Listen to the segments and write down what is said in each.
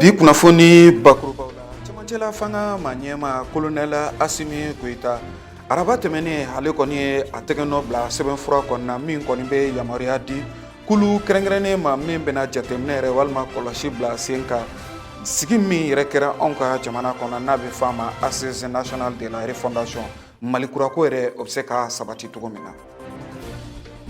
Bi kunnafoni bakurubaw la, cɛmancɛla fanga maa ɲɛmaa kolonɛli Asimi Goyita, araba tɛmɛnen, ale kɔni ye a tɛgɛnɔ bila sɛbɛnfura kɔni na min kɔni bɛ yamaruya di kulu kɛrɛnkɛrɛnnen ma min bɛna jateminɛ yɛrɛ walima kɔlɔsi bila sen kan sigi min yɛrɛ kɛra anw ka jamana kɔnɔ, n'a bɛ f'a ma Assise nationale de la refondation, Mali kurako yɛrɛ, o bɛ se ka sabati cogo min na.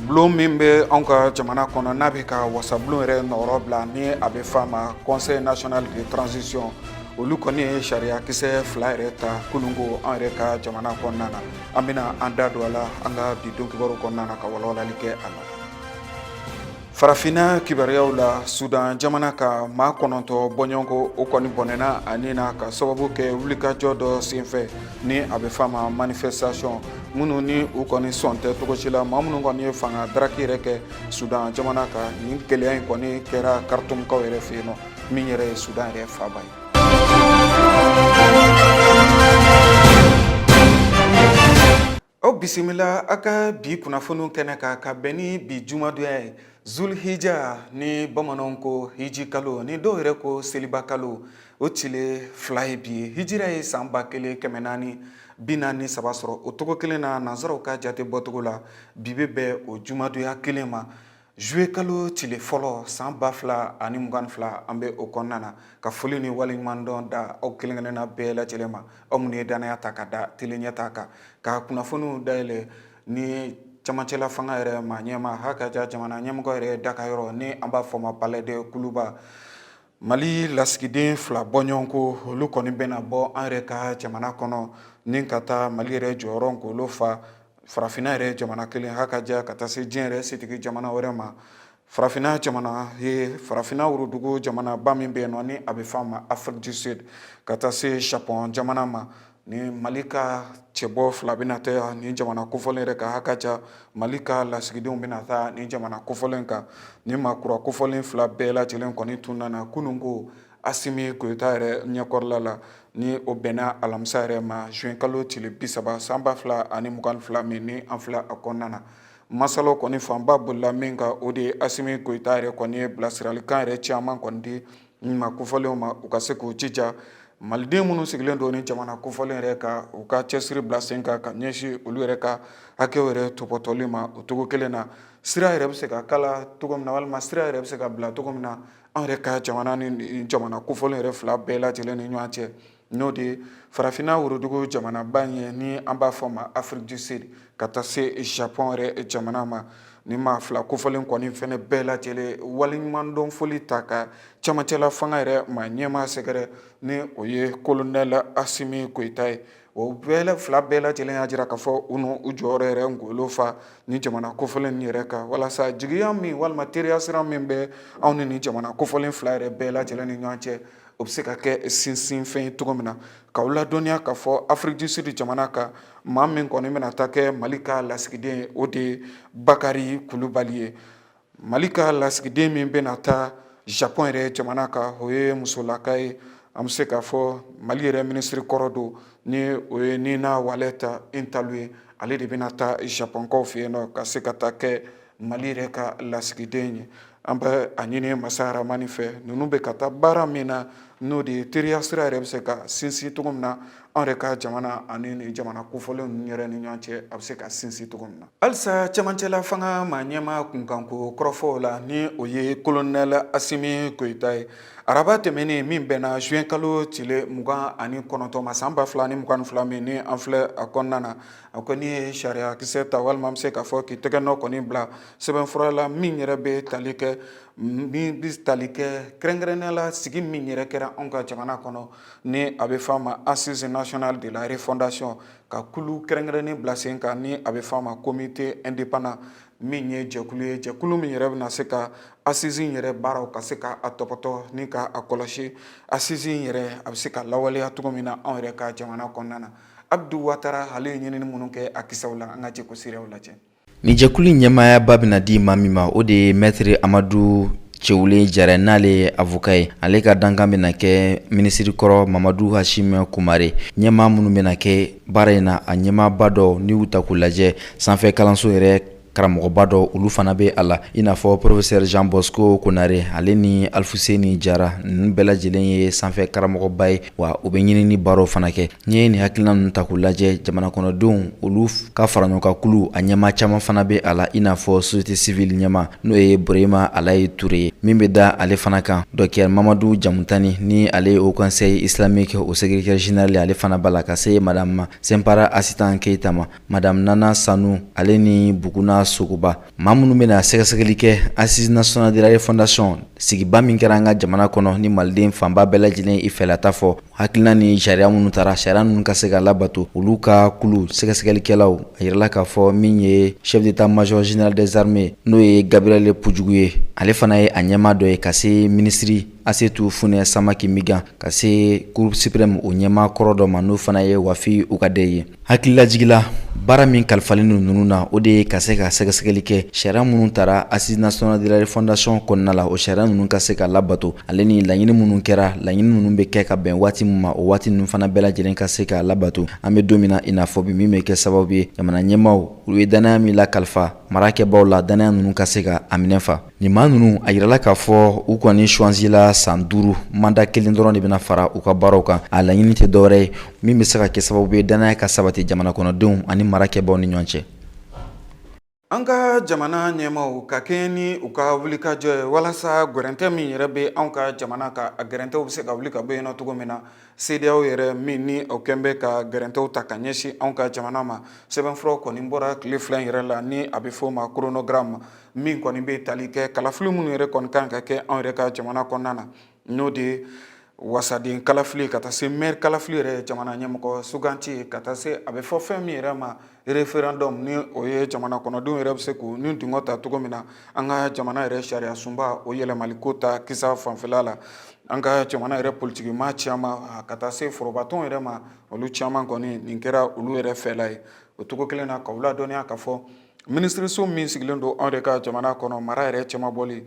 Bulon min bɛ anw ka jamana kɔnɔ, n'a bɛ ka wasabulon yɛrɛ nɔrɔ bila, ni a bɛ f'a ma Conseil national de transition, olu kɔni ye sariya kisɛ fila yɛrɛ ta kununko an yɛrɛ ka jamana kɔnɔna na. An bɛna an da don a la an ka bi don kibaru kɔnɔna na ka walawalali kɛ a la. Farafinna kibaruyaw la, Sudan jamana ka maa 9 bɔɲɔgɔnko, o kɔni bɔnɛna a ni na ka sababu kɛ wulikajɔ dɔ senfɛ, ni a bɛ f'a ma manifestation, minnu ni u kɔni sɔn tɛ cogo si la maa minnu kɔni ye fanga daraki yɛrɛ kɛ Sudan jamana kan. Nin gɛlɛya in kɔni kɛra Khartoumkaw yɛrɛ fɛ yen nɔ, min yɛrɛ ye Sudan yɛrɛ faaba ye. Aw bisimila a ka bi kunnafoniw kɛnɛ kan ka bɛn ni bi jumadonya ye, Zulhija, ni bamananw ko hiji kalo, ni dɔw yɛrɛ ko seliba kalo, o tile 2 ye bi ye. Hijira ye san 1443 sɔrɔ. O cogo kelen na, nansaraw ka jate bɔcogo la, bi bɛ bɛn o jumadonya kelen ma, juillet kalo tile fɔlɔ, san 2022. An bɛ o kɔnɔna na ka foli ni waleɲumandɔn da aw kelen-kelenna bɛɛ lajɛlen ma, aw minnu ye dannaya ta ka da Tele Ɲɛtaa kan. Ka kunnafoniw dayɛlɛ ni camancɛla fanga yɛrɛ maa ɲɛmaa, ha ka ja jamana ɲɛmɔgɔ yɛrɛ dakayɔrɔ, ni an b'a fɔ ma Palais de Kuluba, Mali lasigiden fila bɔɲɔgɔnko, olu kɔni bɛna bɔ an yɛrɛ ka jamana kɔnɔ ni ka taa Mali yɛrɛ jɔyɔrɔ k'olu fa farafinna yɛrɛ jamana kelen, ha ka ja ka taa se diɲɛ yɛrɛ setigi jamana wɛrɛ ma. Farafinna jamana ye farafinna worodugu jamanaba min bɛ yen nɔ, ni a bɛ f'a ma Afrique du Sud, ka taa se Japon jamana ma. Ni Mali ka cɛbɔ fila bɛna taa nin jamana kofɔlen yɛrɛ kan, ha ka ca Mali ka lasigidenw bɛna taa nin jamana kofɔlen kan. Ni maa kura kofɔlen fila bɛɛ lajɛlen kɔni tun nana kunun ko Asimi Goyita yɛrɛ ɲɛkɔrɔla la, ni o bɛnna alamisa yɛrɛ ma, juin kalo tile 30, san 2022 min ni an filɛ a kɔnɔna na. Masalaw kɔni fanba bolila min kan, o de ye Asimi Goyita yɛrɛ kɔni ye bilasiralikan yɛrɛ caman kɔni di maa kofɔlenw ma, u ka se k'u jija maliden minnu sigilen don ni jamana kofɔlen yɛrɛ kan, u ka cɛsiri bila sen kan ka ɲɛsin olu yɛrɛ ka hakɛw yɛrɛ tɔpɔtɔli ma. O cogo kelen na, sira yɛrɛ bɛ se ka kala cogo min na, walima sira yɛrɛ bɛ se ka bila cogo min na an yɛrɛ ka jamana ni jamana kofɔlen yɛrɛ fila bɛɛ lajɛlen ni ɲɔgɔn cɛ, n'o de ye farafinna worodugu jamanaba in ye, ni an b'a fɔ ma Afrique du Sud, ka taa se Japon yɛrɛ jamana ma. Ni maa fila kofɔlen kɔni fɛnɛ bɛɛ lajɛlen waleɲumandɔn foli ta ka camancɛla fanga yɛrɛ maa ɲɛmaa sɛgɛrɛ, ni o ye kolonɛli Asimi Goyita ye. O bɛɛ fila bɛɛ lajɛlen y'a jira k'a fɔ u n'u jɔyɔrɔ yɛrɛ ngolo fa ni jamana kofɔlen nin yɛrɛ kan, walasa jigiya min walima teriya sira min bɛ anw ni nin jamana kofɔlen fila yɛrɛ bɛɛ lajɛlen ni ɲɔgɔn cɛ, o bɛ se ka kɛ sinsinfɛn ye cogo min na. K'aw ladɔnniya k'a fɔ Afrique du Sud jamana kan, maa min kɔni bɛna taa kɛ Mali ka lasigiden ye, o de ye Bakari Kulubali ye. Mali ka lasigiden min bɛna taa Japon yɛrɛ jamana kan, o ye musolaka ye, an bɛ se k'a fɔ Mali yɛrɛ minisiri kɔrɔ don, ni o ye Nina Walɛta Intalo ye. Ale de bɛna taa Japonkaw fɛ yen nɔ ka se ka taa kɛ Mali yɛrɛ ka lasigiden ye. An bɛ a ɲini masa Aramani fɛ, ninnu bɛ ka taa baara min na, n'o de ye teriya sira yɛrɛ bɛ se ka sinsin cogo min na an yɛrɛ ka jamana ani nin jamana kofɔlen ninnu yɛrɛ ni ɲɔgɔn cɛ, a bɛ se ka sinsin cogo min na. Halisa cɛmancɛla fanga maa ɲɛmaa kunkanko kɔrɔfɔw la, ni o ye kolonɛli Asimi Goyita ye, araba tɛmɛnen min bɛnna juin kalo tile 29 ma, san 2022 min ni an filɛ a kɔnɔna na, a kɔni ye sariya kisɛ ta, walima an bɛ se k'a fɔ k'i tɛgɛ nɔ kɔni bila sɛbɛnfura la min yɛrɛ bɛ tali kɛ, min bɛ tali kɛ kɛrɛnkɛrɛnnenya la sigi min yɛrɛ kɛra anw ka jamana kɔnɔ, ni a bɛ f'a ma Assise nationale de la refondation, ka kulu kɛrɛnkɛrɛnnen bila sen kan, ni a bɛ f'a ma comité indépendant, min ye jɛkulu ye, jɛkulu min yɛrɛ bɛna se ka assise in yɛrɛ baaraw ka se ka a tɔpɔtɔ ni ka a kɔlɔsi, assise in yɛrɛ a bɛ se ka lawaleya cogo min na anw yɛrɛ ka jamana kɔnɔna na. Abdu Watara, ale ye ɲinini minnu kɛ a kisɛw la, an ka jɛ k'o seereyaw lajɛ. Nin jɛkulu in ɲɛmaayaba bɛna di maa min ma, o de ye Maître Amadu Cɛwule Jara, n'ale ye avocat ye. Ale ka dankan bɛna kɛ minisiri kɔrɔ Mamadu Hashim Kumare. Ɲɛmaa minnu bɛna kɛ baara in na, a ɲɛmaaba dɔ, n'i y'u ta k'u lajɛ, sanfɛ kalanso yɛrɛ karamɔgɔba dɔ, olu fana bɛ a la, i n'a fɔ professeur Jean Bosco Konare, ale ni Alfuseni Jara. Ninnu bɛɛ lajɛlen ye sanfɛ karamɔgɔba ye, wa u bɛ ɲinini baaraw fana kɛ. N'i ye nin hakilina ninnu ta k'u lajɛ, jamana kɔnɔdenw olu ka faraɲɔgɔnkan kulu, a ɲɛmaa caman fana bɛ a la, i n'a fɔ société civile ɲɛmaa, n'o ye Burema Alayi Ture ye. Min bɛ da ale fana kan, docteur Mamadu Jamutani, ni ale ye Haut Conseil islamique o secrétaire général, ale fana b'a la, ka se madame Sɛnpara Asitan Keyita ma, madame Nana Sanu, ale ni Buguna Sogoba. Maa minnu bɛna sɛgɛsɛgɛli kɛ Assise nationale de la refondation sigiba min kɛra an ka jamana kɔnɔ, ni maliden fanba bɛɛ lajɛlen i fɛlata fɔ, hakilina ni sariya minnu tara, sariya ninnu ka se ka labato, olu ka kulu sɛgɛsɛgɛlikɛlaw, a yirala k'a fɔ min ye chef d'état major général des armées, n'o ye Gabriel Pujugu ye, ale fana ye a ɲɛmaa dɔ ye, ka se minisiri Asetu Funɛ Samaki Migan, ka se Cour suprême o ɲɛmaa kɔrɔ dɔ ma, n'o fana ye Wafi Ukadɛ ye. Hakililajigila, baara min kalifalen don ninnu na, o de ye ka se ka sɛgɛsɛgɛli kɛ sariya minnu tara Assise nationale de la refondation kɔnɔna la, o sariya ninnu ka se ka labato, ale ni laɲini minnu kɛra, laɲini ninnu bɛ kɛ ka bɛn waati min ma, o waati ninnu fana bɛɛ lajɛlen ka se ka labato. An bɛ don min na i n'a fɔ bi, min bɛ kɛ sababu ye jamana ɲɛmaaw, olu ye danaya min lakalifa marakɛbaw la, danaya ninnu ka se ka a minɛ fa. Nin maa ninnu, a yirala k'a fɔ u kɔni choisi la san 5, mandat kelen dɔrɔn de bɛna fara u ka baaraw kan. A laɲini tɛ dɔwɛrɛ ye min bɛ se ka kɛ sababu ye danaya ka sabati jamana kɔnɔdenw ani marakɛbaw ni ɲɔgɔn cɛ. An ka jamana ɲɛmaaw ka kɛɲɛ ni u ka wulikajɔ ye walasa gɛrɛntɛ min yɛrɛ bɛ anw ka jamana kan, a gɛrɛntɛw bɛ se ka wuli ka bɔ yen nɔ cogo min na, CEDEAO yɛrɛ min ni o kɛn bɛ ka gɛrɛntɛw ta ka ɲɛsin anw ka jamana ma, sɛbɛnfuraw kɔni bɔra tile 2 in yɛrɛ la, ni a bɛ fɔ o ma chronogramme, min kɔni bɛ tali kɛ kalafili minnu yɛrɛ kɔni kan ka kɛ anw yɛrɛ ka jamana kɔnɔna na, n'o de ye wasaden kalafili, ka taa se maire kalafili yɛrɛ, jamana ɲɛmɔgɔ suganti, ka taa se a bɛ fɔ fɛn min yɛrɛ ma référendum, ni o ye jamana kɔnɔdenw yɛrɛ bɛ se k'u ni dungɔ ta cogo min na an ka jamana yɛrɛ sariya sunba o yɛlɛmali ko ta kisa fanfɛla la. An ka jamana yɛrɛ politikimaa caman, ka taa se forobatɔnw yɛrɛ ma, olu caman kɔni nin kɛra olu yɛrɛ fɛla ye. O cogo kelen na, k'aw ladɔnniya k'a fɔ minisiriso min sigilen don anw yɛrɛ ka jamana kɔnɔ mara yɛrɛ cɛmabɔli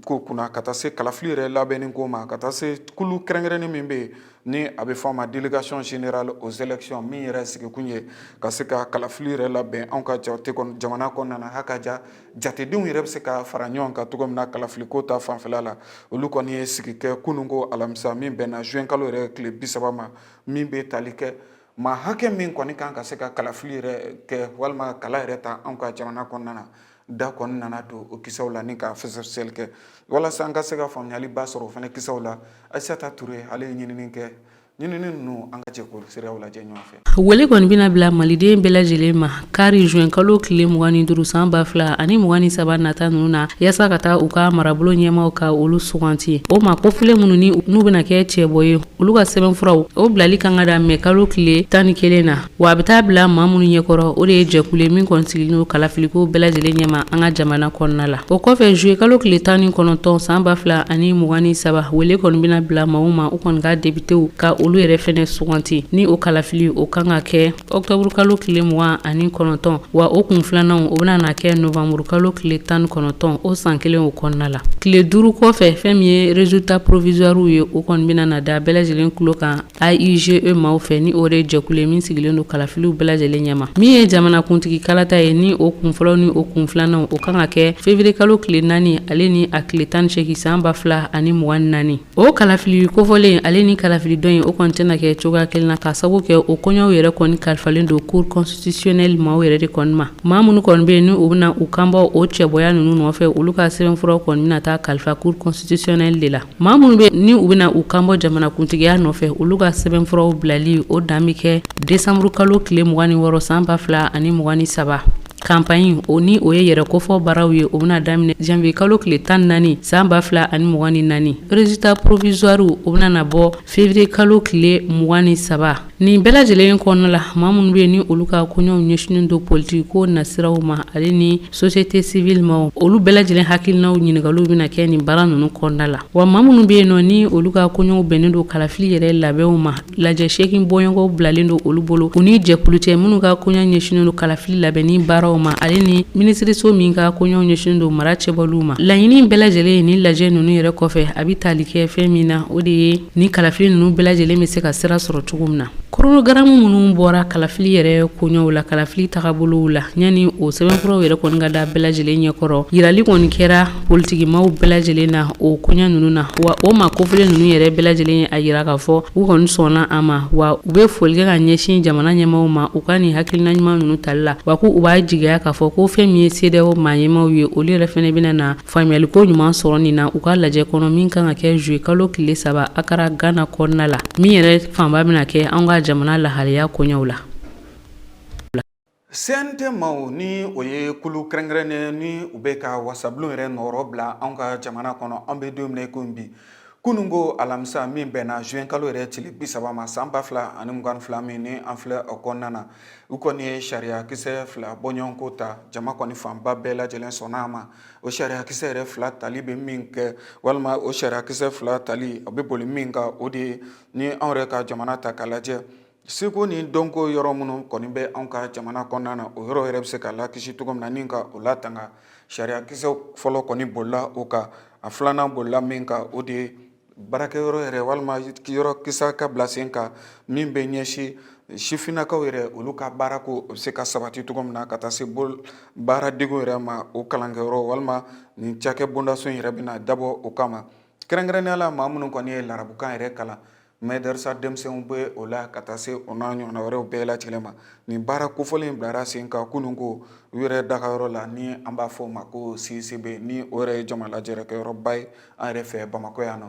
ko kunna, ka taa se kalafili yɛrɛ labɛnni ko ma, ka taa se kulu kɛrɛnkɛrɛnnin min bɛ yen ni a bɛ fɔ a ma délégation générale aux élections, min yɛrɛ sigikun ye ka se ka kalafili yɛrɛ labɛn anw ka jate jamana kɔnɔna na, haka ja jatedenw yɛrɛ bɛ se ka fara ɲɔgɔn kan cogo min na kalafili ko ta fanfɛla la, olu kɔni ye sigi kɛ kunun ko alamisa min bɛnna juin kalo yɛrɛ tile 30 ma, min bɛ tali kɛ maa hakɛ min kɔni kan ka se ka kalafili yɛrɛ kɛ walima kala yɛrɛ ta anw ka jamana kɔnɔna na. Da kɔni nana don o kisaw la ni ka fɛsɛfɛsɛli kɛ walasa an ka se ka faamuyaliba sɔrɔ o fana kisaw la. Ayisata Ture, ale ye ɲinini kɛ. Ɲinini ninnu, an ka jɛ k'o seereyaw lajɛ ɲɔgɔn fɛ. Wele kɔni bɛna bila maliden bɛɛ lajɛlen ma kari juin kalo tile 25 san 2023 nata ninnu na, yaasa ka taa u ka marabolo ɲɛmaaw ka olu suganti. O maa kofɔlen minnu ni n'u bɛna kɛ cɛbɔ ye, olu ka sɛbɛnfuraw o bilali kan ka daminɛ kalo tile 11 na, wa a bɛ taa bila maa minnu ɲɛkɔrɔ, o de ye jɛkulu ye min kɔni sigilen don kalafiliko bɛɛ lajɛlen ɲɛma an ka jamana kɔnɔna la. O kɔfɛ, juillet kalo tile 19 san 2023, wele kɔni bɛna bila maaw ma, u kɔni ka depitew ka olu yɛrɛ fɛnɛ suganti. Ni o kalafili o kan ka kɛ octobre kalo tile 29, wa o kun filanan o bɛna na kɛ novembre kalo tile 19 o san kelen o kɔnɔna la. Tile 5 kɔfɛ, fɛn min ye résultat provisoire ye, o kɔni bɛna na da bɛɛ lajɛlen tulo kan AIGE maaw fɛ, ni o de ye jɛkulu ye min sigilen don kalafiliw bɛɛ lajɛlen ɲɛma. Min ye jamanakuntigi kalata ye, ni o kun fɔlɔ ni o kun filanan, o kan ka kɛ février kalo tile 4 ale ni a tile 18 san 2024. O kalafili kofɔlen ale ni kalafili dɔ in, o kɔni tɛna kɛ cogoya kelen na, k'a sabu kɛ o koɲɛw yɛrɛ kɔni kalifalen don cour constitutionnelle maaw yɛrɛ de kɔni ma. Maa minnu kɔni bɛ yen ni u bɛna u kanbɔ o cɛbɔya ninnu nɔfɛ, olu ka sɛbɛnfuraw kɔni bɛna taa kalifa cour constitutionnelle de la. Maa minnu bɛ ni u bɛna u kanbɔ jamanakuntigiya nɔfɛ, olu ka sɛbɛnfuraw bilali o dan bɛ kɛ décembre kalo tile 26 san 2023. Campagne o, ni o ye yɛrɛ kofɔ baaraw ye, o bɛna daminɛ janvier kalo tile 14 san 2024. Résultat provisoire o bɛna na bɔ février kalo tile 23. Nin bɛɛ lajɛlen kɔnɔna la, maa minnu bɛ yen ni olu ka koɲɛw ɲɛsinnen don politiki ko nasiraw ma, ale ni société civile maaw, olu bɛɛ lajɛlen hakilinaw ɲininkaliw bɛna kɛ nin baara ninnu kɔnɔna la. Wa maa minnu bɛ yen nɔ ni olu ka koɲɛw bɛnnen don kalafili yɛrɛ labɛnw ma, lajɛ 8 bɔɲɔgɔnw bilalen don olu bolo, u ni jɛkulu cɛ minnu ka koɲɛ ɲɛsinnen don kalafili labɛnni baaraw ma, ale ni minisiriso min ka koɲɛw ɲɛsinnen don mara cɛbɔliw ma. Laɲini bɛɛ lajɛlen ye nin lajɛ ninnu yɛrɛ kɔfɛ, a bɛ tali kɛ fɛn min na, o de ye ni kalafili ninnu bɛɛ lajɛlen bɛ se ka sira sɔrɔ cogo min na. Chronogramme minnu bɔra kalafili yɛrɛ koɲɛw la, kalafili tagabolow la, yanni o sɛbɛnfuraw yɛrɛ kɔni ka da bɛɛ lajɛlen ɲɛkɔrɔ, yirali kɔni kɛra politikimaw bɛɛ lajɛlen na o koɲɛ ninnu na. Wa o maa kofɔlen ninnu yɛrɛ bɛɛ lajɛlen ye a yira k'a fɔ u kɔni sɔnna a ma, wa u bɛ foli kɛ ka ɲɛsin jamana ɲɛmaaw ma u ka nin hakilina ɲuman ninnu tali la. Wa ko u b'a jigiya k'a fɔ ko fɛn min ye CEDEAO maa ɲɛmaaw ye, olu yɛrɛ fɛnɛ bɛna na faamuyaliko ɲuman sɔrɔ nin na u ka lajɛ kɔnɔ min kan ka kɛ juillet kalo tile 3 Akara, Gana kɔnɔna la, min yɛrɛ fanba bɛna kɛ an ka jamana lahalaya koɲɛw la. CNT maaw, ni o ye kulu kɛrɛnkɛrɛnnen ni u bɛ ka wasabulon yɛrɛ nɔrɔ bila anw ka jamana kɔnɔ, an bɛ don min na i ko bi, kununko alamisa min bɛnna juin kalo yɛrɛ tile 30 ma san 2022 min ni an filɛ o kɔnɔna na, u kɔni ye sariyakisɛ fila bɔɲɔgɔnko ta. Jama kɔni fanba bɛɛ lajɛlen sɔnna a ma. O sariyakisɛ yɛrɛ fila tali bɛ min kɛ, walima o sariyakisɛ fila tali a bɛ boli min kan, o de ye ni anw yɛrɛ ka jamana ta k'a lajɛ, seko ni dɔnko yɔrɔ minnu kɔni bɛ anw ka jamana kɔnɔna na, o yɔrɔ yɛrɛ bɛ se ka lakisi cogo min na ni ka o latanga. Sariyakisɛ fɔlɔ kɔni bolila o kan. A filanan bolila min kan, o de ye baarakɛyɔrɔ yɛrɛ walima yɔrɔ kisa ka bila sen kan min bɛ ɲɛsin sifinnakaw yɛrɛ, olu ka baarako o bɛ se ka sabati cogo min na, ka taa se baaradege yɛrɛ ma o kalankɛyɔrɔ walima nin cakɛ bondaso yɛrɛ bɛna dabɔ o kama. Kɛrɛnkɛrɛnnenya la, maa minnu kɔni ye larabukan yɛrɛ kalan, mɛdarisa denmisɛnw bɛ o la, ka taa se o n'a ɲɔgɔnna wɛrɛw bɛɛ lajɛlen ma. Nin baara kofɔlen bilara sen kan kunun ko u yɛrɛ dagayɔrɔ la, ni an b'a fɔ o ma ko CICB, ni o yɛrɛ ye jama lajɛrɛkɛyɔrɔba ye an yɛrɛ fɛ Bamakɔ yan nɔ.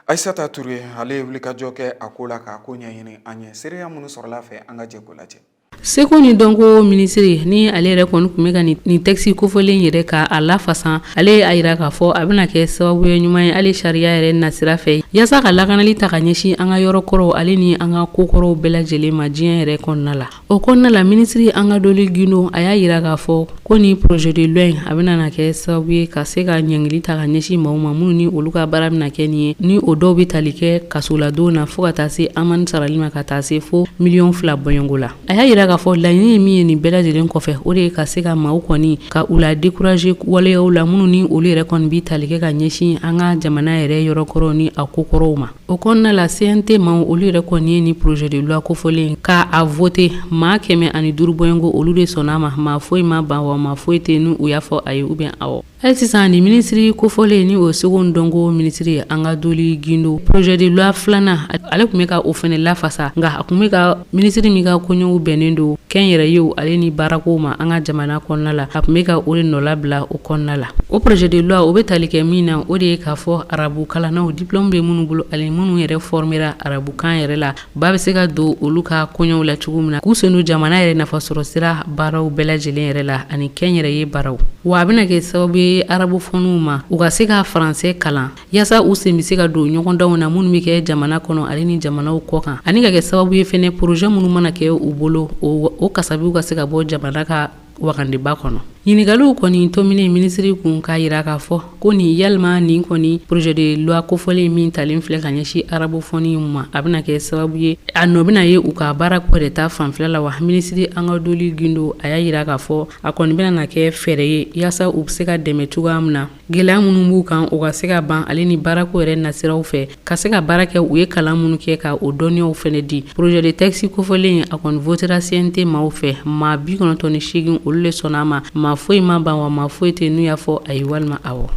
Ayisata Ture, ale ye wulikajɔ kɛ a ko la k'a ko ɲɛɲini an ye. Seereya minnu sɔrɔla a fɛ, an ka jɛ k'o lajɛ. Seko ni dɔnko minisiri, ni ale yɛrɛ kɔni tun bɛ ka nin tɛkisi kofɔlen yɛrɛ ka a lafasa, ale ye a yira k'a fɔ a bɛna kɛ sababu ye ɲuman ye hali sariya yɛrɛ nasira fɛ, yaasa ka lakanali ta ka ɲɛsin an ka yɔrɔ kɔrɔw ale ni an ka kokɔrɔw bɛɛ lajɛlen ma diɲɛ yɛrɛ kɔnɔna la. O kɔnɔna la, minisiri Angadoli Gindo, a y'a yira k'a fɔ ko ni projet de loi in, a bɛna na kɛ sababu ye ka se ka ɲangili ta ka ɲɛsin maaw ma minnu ni olu ka baara bɛna kɛ nin ye, ni o dɔw bɛ tali kɛ kasoladon na fo ka taa se amani sarali ma, ka taa se fo miliyɔn 2 bɔɲɔgɔnko la. A y'a yira k'a fɔ laɲini ye min ye nin bɛɛ lajɛlen kɔfɛ, o de ye ka se ka maaw kɔni ka u la décourager waleyaw la minnu ni olu yɛrɛ kɔni bɛ tali kɛ ka ɲɛsin an ka jamana yɛrɛ yɔrɔkɔrɔw ni a kokɔrɔw ma. O kɔnɔna la, CNT maaw, olu yɛrɛ kɔni ye ni projet de loi kofɔlen ka a voter. Maa 105 bɔɲɔgɔnko, olu de sɔnna a ma. Maa foyi ma ban, wa maa foyi tɛ ni u y'a fɔ ayi ou bien awɔ. Hali sisan, ni minisiri kofɔlen, ni o seko ni dɔnko minisiri Angadoli Gindo, projet de loi filanan, ale tun bɛ ka o fɛnɛ lafasa. Nka a tun bɛ ka minisiri min ka koɲɛw bɛnnen don kɛnyɛrɛyew ale ni baarakow ma an ka jamana kɔnɔna la, a tun bɛ ka o de nɔlabila o kɔnɔna la. O projet de loi, o bɛ tali kɛ min na, o de ye k'a fɔ arabu kalannaw, diplôme bɛ minnu bolo ani minnu yɛrɛ formera arabukan yɛrɛ la, ba bɛ se ka don olu ka koɲɛw la cogo min na, k'u sen don jamana yɛrɛ nafasɔrɔ sira baaraw bɛɛ lajɛlen yɛrɛ la ani kɛnyɛrɛye baaraw. Wa a bɛna kɛ sababu ye arabofɔniw ma, u ka se ka faransɛ kalan, yaasa u sen bɛ se ka don ɲɔgɔndanw na minnu bɛ kɛ jamana kɔnɔ ale ni jamanaw kɔ kan, ani ka kɛ sababu ye fɛnɛ projet minnu mana kɛ u bolo, o kasabiw ka se ka bɔ jamana ka wagandeba kɔnɔ. Ɲininkaliw kɔni tominen minisiri kun k'a yira k'a fɔ ko nin yalima nin kɔni projet de loi kofɔlen min talen filɛ ka ɲɛsin arabofɔni ma, a bɛna kɛ sababu ye a nɔ bɛna ye u ka baara ko yɛrɛ ta fanfɛla la wa? Minisiri Angadoli Gindo, a y'a yira k'a fɔ a kɔni bɛna na kɛ fɛɛrɛ ye yaasa u bɛ se ka dɛmɛ cogoya min na, gɛlɛya minnu b'u kan, u ka se ka ban, ale ni baarako yɛrɛ nasiraw fɛ, ka se ka baara kɛ u ye kalan minnu kɛ, ka o dɔnniyaw fɛnɛ di. Projet de texte kofɔlen, a kɔni votera CNT maaw fɛ. Maa 98, olu le sɔnna a ma. Maa foyi ma ban, wa maa foyi tɛ n'u y'a fɔ ayi walima awɔ.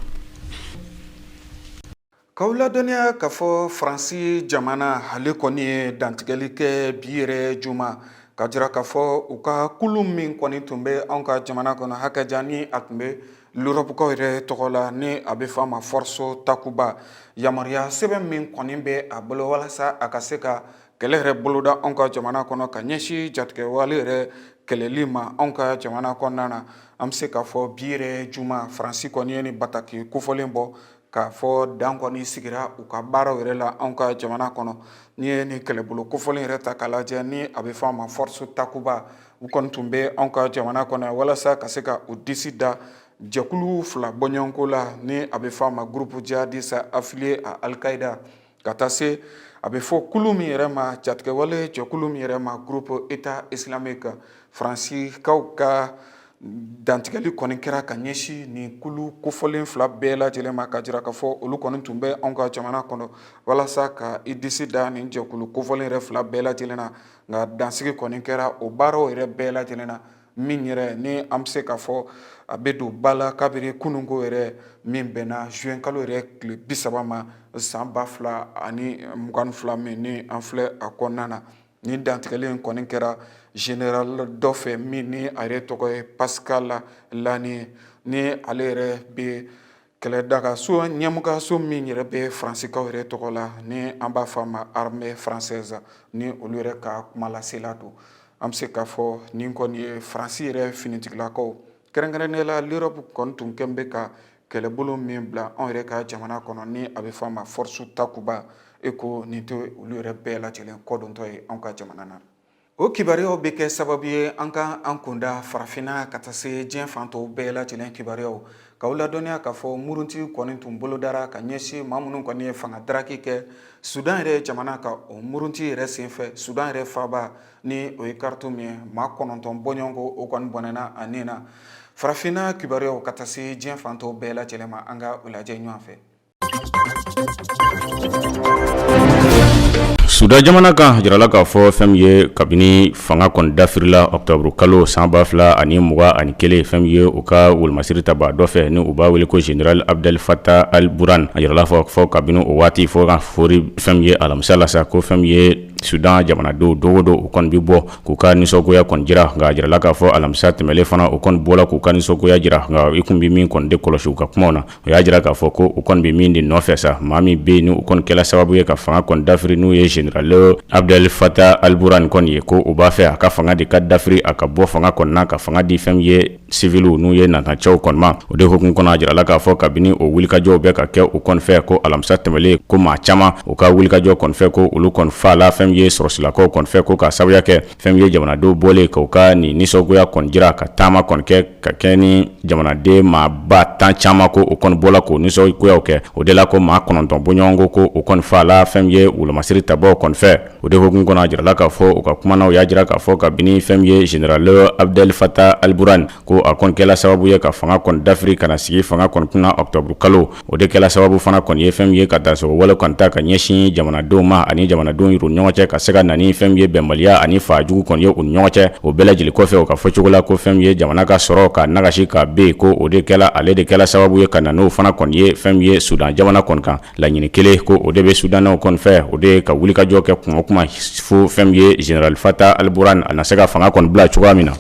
K'aw ladɔnniya k'a fɔ Faransi jamana, ale kɔni ye dantigɛli kɛ bi yɛrɛ juma, ka jira k'a fɔ u ka kulu min kɔni tun bɛ anw ka jamana kɔnɔ hakɛja, ni a tun bɛ l'Europe-kaw yɛrɛ tɔgɔ la, ni a bɛ fɔ a ma Force Takuba, yamaruya sɛbɛn min kɔni bɛ a bolo walasa a ka se ka kɛlɛ yɛrɛ boloda anw ka jamana kɔnɔ ka ɲɛsin jatigɛwale yɛrɛ kɛlɛli ma anw ka jamana kɔnɔna na. An bɛ se k'a fɔ bi yɛrɛ juma, Faransi kɔni ye nin bataki kofɔlen bɔ k'a fɔ dan kɔni sigira u ka baaraw yɛrɛ la anw ka jamana kɔnɔ. N'i ye nin kɛlɛbolo kofɔlen yɛrɛ ta k'a lajɛ, ni a bɛ fɔ a ma Force Takuba, u kɔni tun bɛ anw ka jamana kɔnɔ walasa ka se ka u disi da jɛkulu fila bɔɲɔgɔnko la, ni a bɛ fɔ a ma groupe djihadiste affilié à Al-Qaïda, ka taa se a bɛ fɔ kulu min yɛrɛ ma, jatigɛwale jɛkulu min yɛrɛ ma, groupe État islamique. Faransikaw ka Dantigɛli kɔni kɛra ka ɲɛsin nin kulu kofɔlen fila bɛɛ lajɛlen ma, ka jira k'a fɔ olu kɔni tun bɛ anw ka jamana kɔnɔ walasa ka i disi da nin jɛkulu kofɔlen yɛrɛ fila bɛɛ lajɛlen na. Nka dansigi kɔni kɛra o baaraw yɛrɛ bɛɛ lajɛlen na, min yɛrɛ ni an bɛ se k'a fɔ a bɛ don ba la kabiri kununko yɛrɛ min bɛnna juin kalo yɛrɛ tile 30 ma san 2022 min ni an filɛ a kɔnɔna na. Nin dantigɛli in kɔni kɛra général dɔ fɛ min ni a yɛrɛ tɔgɔ ye Pascal Lani, ni ale yɛrɛ bɛ kɛlɛdagaso ɲɛmɔgɔso min yɛrɛ bɛ Faransikaw yɛrɛ tɔgɔ la, ni an b'a fɔ a ma armée française, ni olu yɛrɛ ka kumalasela don. An bɛ se k'a fɔ nin kɔni ye Faransi yɛrɛ finitigilakaw, kɛrɛnkɛrɛnnenya la l'Europe kɔni tun kɛn bɛ ka kɛlɛbolo min bila anw yɛrɛ ka jamana kɔnɔ, ni a bɛ fɔ a ma force Takuba, e ko nin tɛ olu yɛrɛ bɛɛ lajɛlen kɔdontɔ ye anw ka jamana na. O kibaruyaw bɛ kɛ sababu ye an ka an kunda farafinna ka taa se diɲɛ fan tɔw bɛɛ lajɛlen kibaruyaw, k'aw ladɔnniya k'a fɔ murunti kɔni tun bolodara ka ɲɛsin maa minnu kɔni ye fanga daraki kɛ Sudan yɛrɛ jamana kan. O murunti yɛrɛ senfɛ, Sudan yɛrɛ faaba ni o ye Khartoum ye, maa 9 bɔɲɔgɔnko o kɔni bɔnɛna a ni na. Farafinna kibaruyaw ka taa se diɲɛ fan tɔw bɛɛ lajɛlen ma, an ka o lajɛ ɲɔgɔn fɛ. Sudan jamana kan, jirala k'a fɔ fɛn min ye kabini fanga kɔni dafirila octobre kalo san 2021, fɛn min ye u ka wolomasiri tabaa dɔ fɛ ni u b'a wele ko général Abdel Fattah al-Burhan. A jirala fɔ kabini o waati fo ka fori fɛn min ye alamisa la sa, ko fɛn min ye Sudan jamanadenw don o don u kɔni bɛ bɔ k'u ka nisɔngoya kɔni jira. Nka a jirala k'a fɔ alamisa tɛmɛlen fana u kɔni bɔla k'u ka nisɔngoya jira. Nka i kun bɛ min kɔni de kɔlɔsi u ka kumaw na, o y'a jira k'a fɔ ko u kɔni bɛ min de nɔfɛ sa, maa min bɛ yen ni u kɔni kɛla sababu ye ka fanga kɔni dafiri, n'u ye général Abdel Fattah al-Burhan kɔni ye, ko u b'a fɛ a ka fanga de ka dafiri, a ka bɔ fanga kɔni na, ka fanga di fɛn min ye siviliw n'u ye natacɛw kɔni ma. O de hukumu kɔnɔ, a jirala k'a fɔ kabini o wulikajɔw bɛ ka kɛ u kɔni fɛ, ko alamisa tɛmɛlen ko maa caman u ka wulikajɔ kɔni fɛ, ko olu kɔni faala fɛn min ye sɔrɔsilakaw kɔni fɛ, ko k'a sababuya kɛ fɛn min ye jamanadenw bɔlen k'u ka nin nisɔngoya kɔni jira, ka taama kɔni kɛ ka kɛ ni jamanaden maa ba tan caman, ko o kɔni bɔla k'o nisɔngoyaw kɛ. O de la ko maa 9 bɔɲɔgɔnko ko o kɔni faala fɛn min ye wolomasiri tabaw kɔni fɛ. O de hukumu kɔnɔ, a jirala k'a fɔ u ka kuma na, u y'a jira k'a fɔ kabini fɛn min ye général Abdel Fattah al-Burhan ko a kɔni kɛla sababu ye ka fanga kɔni dafiri ka na sigi fanga kɔni kunna octobre kalo, o de kɛla sababu fana kɔni ye fɛn min ye ka dansago wale kɔni ta ka ɲɛsin jamanadenw ma ani jamanadenw yɛrɛ ɲɔgɔn cɛ, ka se ka na ni fɛn min ye bɛnbaliya ani faajugu kɔni ye u ni ɲɔgɔn cɛ. O bɛɛ lajɛlen kɔfɛ, u ka fɔcogo la, ko fɛn min ye jamana ka sɔrɔ ka nagasi ka ben, ko o de kɛla, ale de kɛla sababu ye ka na n'o fana kɔni ye fɛn min ye Sudan jamana kɔni kan. Laɲini kelen ko o de bɛ Sudanɛw kɔni fɛ, o de ye ka wulikajɔ kɛ kuma o kuma fo fɛn min ye général Fattah al-Burhan a na se ka fanga kɔni bila cogoya min na.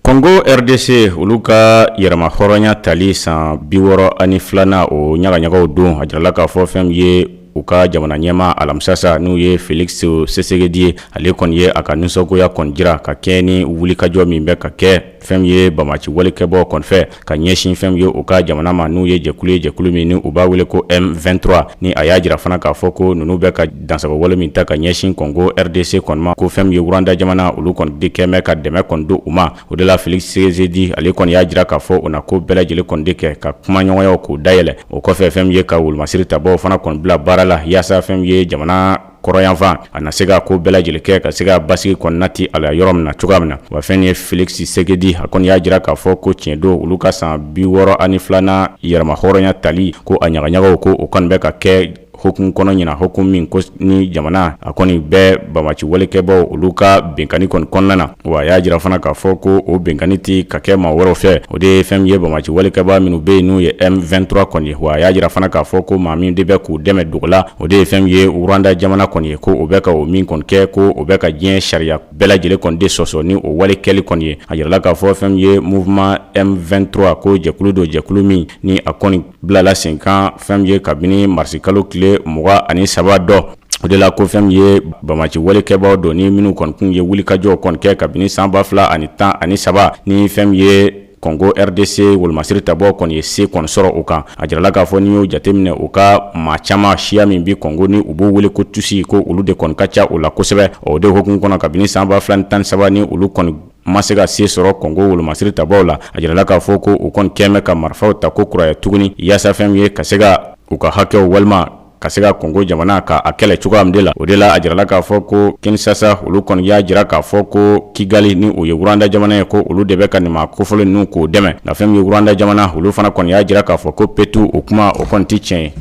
Congo RDC, olu ka yɛrɛmahɔrɔnya tali san 62nan o ɲagaɲagaw don, a jirala k'a fɔ fɛn min ye u ka jamana ɲɛmaa alamisa sa, n'u ye Félix Tshisekedi ye, ale kɔni ye a ka nisɔngoya kɔni jira ka kɛɲɛ ni wulikajɔ min bɛ ka kɛ fɛn min ye banbaanci walekɛbaaw kɔni fɛ ka ɲɛsin fɛn min ye u ka jamana ma, n'u ye jɛkulu ye, jɛkulu min ni u b'a wele ko M23. Ni a y'a jira fana k'a fɔ ko ninnu bɛ ka dansago wale min ta ka ɲɛsin Congo RDC kɔni ma, ko fɛn min ye Rwanda jamana, olu kɔni de kɛn bɛ ka dɛmɛ kɔni don u ma. O de la Félix Tshisekedi ale kɔni y'a jira k'a fɔ u na ko bɛɛ lajɛlen kɔni de kɛ ka kumaɲɔgɔnyaw k'o dayɛlɛ. O kɔfɛ, fɛn min ye ka wolomasiri tabaw fana kɔni bila baara la yaasa fɛn min ye jamana kɔrɔnyanfan a na se ka ko bɛɛ lajɛlen kɛ ka se ka basigi kɔni nati a la yɔrɔ min na cogoya min na. Wa fɛn ye Félix Tshisekedi a kɔni y'a jira k'a fɔ ko tiɲɛ don, olu ka san 62nan yɛrɛmahɔrɔnya tali, ko a ɲagaɲagaw ko o kɔni bɛ ka kɛ hukumu kɔnɔ ɲina, hukumu min ko ni jamana a kɔni bɛ banbaanci walekɛbaw olu ka binkanni kɔni kɔnɔna na. Wa a y'a jira fana k'a fɔ ko o binkanni tɛ ka kɛ maa wɛrɛw fɛ, o de ye fɛn min ye banbaanci walekɛbaa minnu bɛ yen n'u ye M23 kɔni ye. Wa a y'a jira fana k'a fɔ ko maa min de bɛ k'u dɛmɛ dogo la, o de ye fɛn min ye Rwanda jamana kɔni ye, ko o bɛ ka o min kɔni kɛ, ko o bɛ ka diɲɛ sariya bɛɛ lajɛlen kɔni de sɔsɔ ni o wale kɛli kɔni ye. A jirala k'a fɔ fɛn min ye mouvement M23 ko jɛkulu don, jɛkulu min ni a kɔni bilala sen kan fɛn min ye kabini marisikalo tile 23 dɔ. O de la ko fɛn min ye banbaanci walekɛbaaw don ni minnu kɔni kun ye wulikajɔw kɔni kɛ kabini san 2013, ni fɛn min ye Congo RDC wolomasiri tabaw kɔni ye se kɔni sɔrɔ o kan. A jirala k'a fɔ n'i y'o jateminɛ, u ka maa caman siya min bɛ Congo ni u b'o wele ko Tutsi, ko olu de kɔni ka ca o la kosɛbɛ. O de hukumu kɔnɔ, kabini san 2013 ni olu kɔni ma se ka se sɔrɔ Congo wolomasiri tabaw la, a jirala k'a fɔ ko u kɔni kɛn bɛ ka marifaw ta ko kuraya tuguni yaasa fɛn min ye ka se ka u ka hakɛw walima ka se ka Kɔngo jamana ka a kɛlɛ cogoya min de la. O de la, a jirala k'a fɔ ko Kinshasa olu kɔni y'a jira k'a fɔ ko Kigali, ni o ye Rwanda jamana ye, ko olu de bɛ ka nin maa kofɔlen ninnu k'o dɛmɛ. Nka fɛn min ye Rwanda jamana, olu fana kɔni y'a jira k'a fɔ ko petu, o kuma o kɔni tɛ tiɲɛ ye.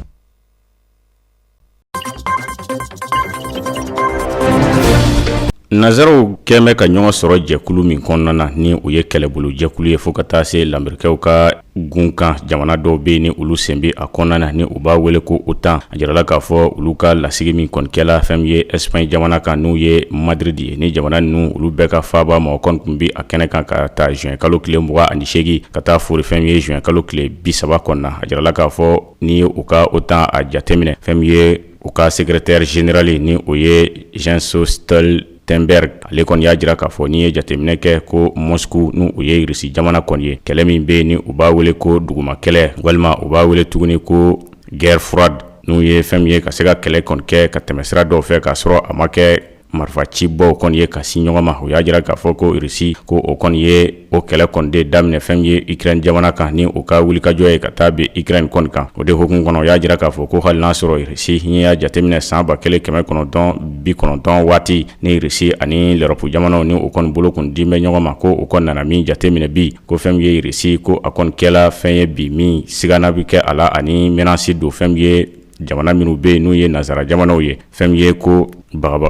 Nansaraw kɛn bɛ ka ɲɔgɔn sɔrɔ jɛkulu min kɔnɔna na, ni o ye kɛlɛbolo jɛkulu ye, fo ka taa se lamerikɛw ka gunkan jamana dɔw bɛ yen ni olu sen bɛ a kɔnɔna na, ni u b'a wele ko OTAN. A jirala k'a fɔ olu ka lasigi min kɔni kɛla fɛn min ye Espagne jamana kan, n'u ye Madrid ye, ni jamana ninnu olu bɛɛ ka faaba mɔgɔ kɔni tun bɛ a kɛnɛ kan ka taa juin kalo tile 28 ka taa fori fɛn min ye juin kalo tile 30 kɔnɔna. A jirala k'a fɔ n'i ye u ka OTAN a jateminɛ, fɛn min ye u ka secrétaire général, ni o ye Jens Stoltenberg, ale kɔni y'a jira k'a fɔ n'i ye jateminɛ kɛ ko Moscou, n'u o ye Russie jamana kɔni ye, kɛlɛ min bɛ yen ni u b'a wele ko duguma kɛlɛ, walima u b'a wele tuguni ko guerre froide, n'u ye fɛn min ye ka se ka kɛlɛ kɔni kɛ ka tɛmɛ sira dɔw fɛ k'a sɔrɔ a ma kɛ marifa cibaw kɔni ye ka sin ɲɔgɔn ma. O y'a jira k'a fɔ ko Russie ko o kɔni ye o kɛlɛ kɔni de daminɛ fɛn min ye Ukraine jamana kan, ni u ka wulikajɔ ye ka taa bin Ukraine kɔni kan. O de hukumu kɔnɔ, o y'a jira k'a fɔ ko hali n'a sɔrɔ Russie, n'i y'a jateminɛ san 1990 waati ni Russie ani l'Europe jamanaw ni o kɔni bolo kun di bɛ ɲɔgɔn ma, ko o kɔni nana min jateminɛ bi, ko fɛn min ye Russie, ko a kɔni kɛla fɛn ye bi min sigana bɛ kɛ a la ani menace don fɛn min ye jamana minnu bɛ yen n'u ye nansara jamanaw ye. Fɛn min ye ko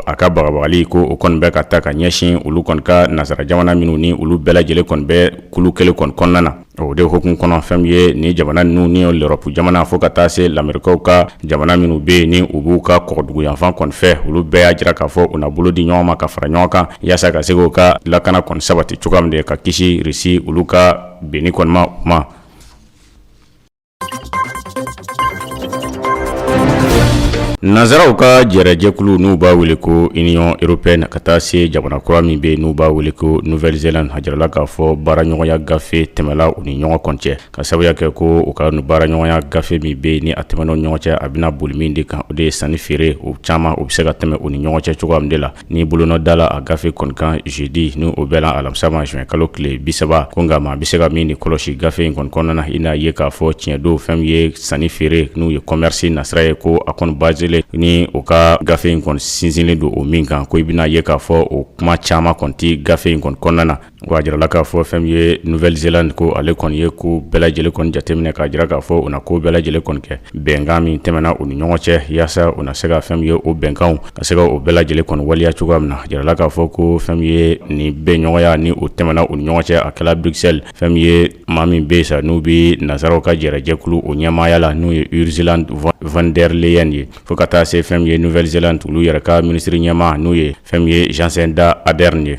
a ka bagabagali ko o kɔni bɛ ka taa ka ɲɛsin olu kɔni ka nansara jamana minnu ni olu bɛɛ lajɛlen kɔni bɛ kulu kelen kɔni kɔnɔna na. O de hukumu kɔnɔ, fɛn min ye ni jamana ninnu ni l'Europe jamana fo ka taa se lamerikaw ka jamana minnu bɛ yen ni u b'u ka kɔgɔduguyanfan kɔni fɛ, olu bɛɛ y'a jira k'a fɔ u na bolo di ɲɔgɔn ma ka fara ɲɔgɔn kan yaasa ka se k'u ka lakana kɔni sabati cogoya min de ka kisi Russie olu ka binni kɔni ma u ma. Nansaraw ka jɛrɛjɛkulu n'u b'a wele ko Union européenne ka taa se jamana kura min bɛ n'u b'a wele ko Nouvelle-Zélande, a jirala k'a fɔ baaraɲɔgɔnya gafe tɛmɛla u ni ɲɔgɔn kɔni cɛ, ka sababuya kɛ ko u ka baaraɲɔgɔnya gafe min bɛ ni a tɛmɛna ɲɔgɔn cɛ, a bɛna boli min de kan, o de ye sanni feere o caman o bɛ se ka tɛmɛ u ni ɲɔgɔn cɛ cogoya min de la. Ni bolonɔ dala a gafe kɔni kan jeudi, ni o bɛnna alamisa ma, juin kalo tile 30, ko nka maa bɛ se ka min de kɔlɔsi gafe in kɔni kɔnɔna na, i n'a ye k'a fɔ tiɲɛ don fɛn min ye sanni feere n'u ye commerce nasira ye, ko a kɔni baselen ni u ka gafe in kɔni sinsinlen don o min kan, ko i bɛna ye k'a fɔ o kuma caman kɔni tɛ gafe in kɔni kɔnɔna na. Wa a jirala k'a fɔ fɛn min ye Nouvelle-Zélande, ko ale kɔni ye ko bɛɛ lajɛlen kɔni jateminɛ k'a jira k'a fɔ u na ko bɛɛ lajɛlen kɔni kɛ bɛnkan min tɛmɛna u ni ɲɔgɔn cɛ, yaasa u na se ka fɛn min ye o bɛnkanw ka se ka o bɛɛ lajɛlen kɔni waleya cogoya min na. A jirala k'a fɔ ko fɛn min ye nin bɛnɲɔgɔnya ni o tɛmɛna u ni ɲɔgɔn cɛ, a kɛla Bruxelles, fɛn min ye maa min bɛ yen sa n'u bɛ nansaraw ka jɛrɛjɛkulu o ɲɛmaaya la, n'u ye Ursula von der Leyen ye, fo ka taa se fɛn min ye Nouvelle-Zélande olu yɛrɛ ka minisiri ɲɛmaa, n'u ye fɛn min ye Jacinda Ardern ye.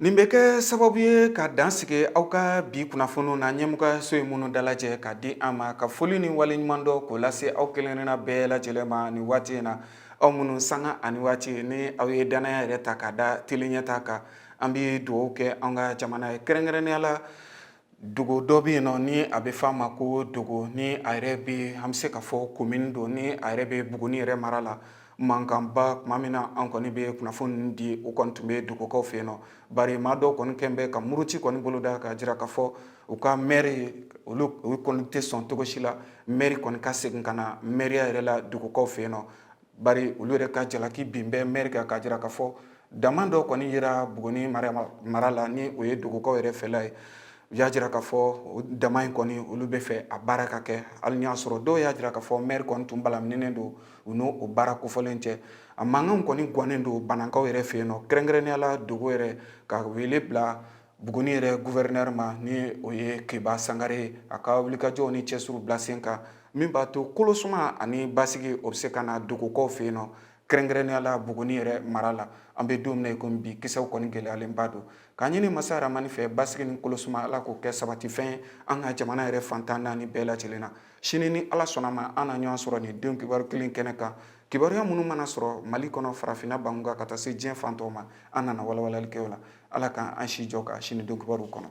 Nin bɛ kɛ sababu ye ka dan sigi aw ka bi kunnafoniw na ɲɛmɔgɔyaso ye minnu dalajɛ ka di an ma. Ka foli ni waleɲumandɔn k'o lase aw kelenkelenna bɛɛ lajɛlen ma nin waati in na, aw minnu sanga ani waati ni aw ye dannaya yɛrɛ ta ka da Tele Ɲɛtaa kan. An bɛ dugawu kɛ an ka jamana ye, kɛrɛnkɛrɛnnenya la dugu dɔ bɛ yen nɔ ni a bɛ f'a ma ko Dogo, ni a yɛrɛ bɛ, an bɛ se ka fɔ commune don, ni a yɛrɛ bɛ Buguni yɛrɛ mara la. Mankanba tuma min na an kɔni bɛ kunnafoni di, o kɔni tun bɛ Dogokaw fɛ yen nɔ, bari maa dɔw kɔni kɛn bɛ ka muruti kɔni boloda k'a jira k'a fɔ u ka maire, olu kɔni tɛ sɔn cogo si la maire kɔni ka segin ka na maire yɛrɛ la Dogokaw fɛ yen nɔ, bari olu yɛrɛ ka jalaki bin bɛ maire kan k'a jira k'a fɔ dama dɔ kɔni yera Buguni mara la, ni o ye Dogokaw yɛrɛ fɛla ye. U y'a jira k'a fɔ o dama in kɔni, olu bɛ fɛ a baara ka kɛ, hali n'i y'a sɔrɔ dɔw y'a jira k'a fɔ maire kɔni tun balamininen don u n'o baara kofɔlen cɛ. A mankan kɔni gannen don Banankaw yɛrɛ fɛ yen nɔ, kɛrɛnkɛrɛnnenya la Dogo yɛrɛ, ka wele bila Buguni yɛrɛ gouverneur ma, ni o ye Keba Sangare ye, a ka wulikajɔw ni cɛsiriw bila sen kan min b'a to kolosuma ani basigi o bɛ se ka na Dogokaw fɛ yen nɔ, kɛrɛnkɛrɛnnenya la Buguni yɛrɛ mara la. An bɛ don min na i komi bi, kisɛw kɔni gɛlɛyalenba don. K'a ɲini masa Ramani fɛ, basigi ni kolosuma, Ala k'o kɛ sabatifɛn ye an ka jamana yɛrɛ fan 14 bɛɛ lajɛlen na. Sini ni Ala sɔnna ma, an na ɲɔgɔn sɔrɔ nin don kibaru kelen kɛnɛ kan. Kibaruya minnu mana sɔrɔ Mali kɔnɔ, farafinna bangun ka taa se diɲɛ fan tɔw ma, an nana walawalali kɛ o la. Ala k'an si jɔ ka sini don kibaru kɔnɔ.